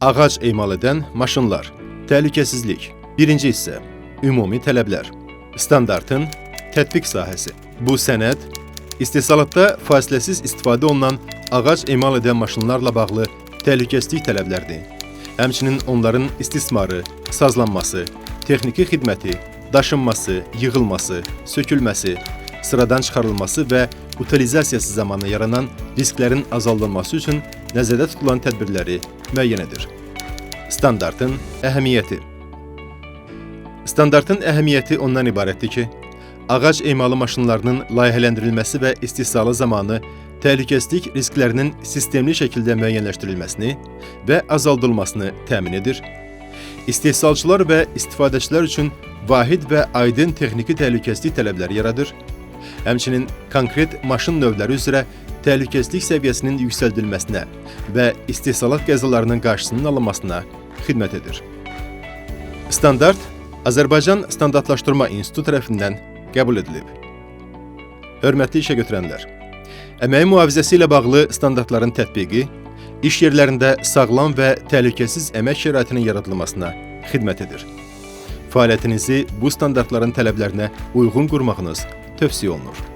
Ağac emal edən maşınlar. Təhlükəsizlik. Birinci hissə. Ümumi tələblər. Standartın tətbiq sahəsi. Bu sənəd istehsalatda fasiləsiz istifadə olunan ağac emal edən maşınlarla bağlı təhlükəsizlik tələblərini, həmçinin onların istismarı, sazlanması, texniki xidməti, daşınması, yığılması, sökülməsi, sıradan çıxarılması və utilizasiyası zamanı yaranan risklərin azaldılması üçün nəzərdə tutulan tədbirləri müəyyən edir. Standartın əhəmiyyəti. Standartın əhəmiyyəti ondan ibarətdir ki, ağac emalı maşınlarının layihələndirilməsi və istehsalı zamanı təhlükəsizlik risklərinin sistemli şəkildə müəyyənləşdirilməsini və azaldılmasını təmin edir. İstehsalçılar və istifadəçilər üçün vahid və aydın texniki təhlükəsizlik tələbləri yaradır. Həmçinin konkret maşın növləri üzrə təhlükəsizlik səviyyəsinin yüksəldilməsinə və istehsalat qəzalarının qarşısının alınmasına xidmət edir. Standart Azərbaycan Standartlaşdırma İnstitutu tərəfindən qəbul edilib. Hörmətli işəgötürənlər, əməyin mühafizəsi ilə bağlı standartların tətbiqi iş yerlərində sağlam və təhlükəsiz əmək şəraitinin yaradılmasına xidmət edir. Fəaliyyətinizi bu standartların tələblərinə uyğun qurmağınız tövsiyə olunur.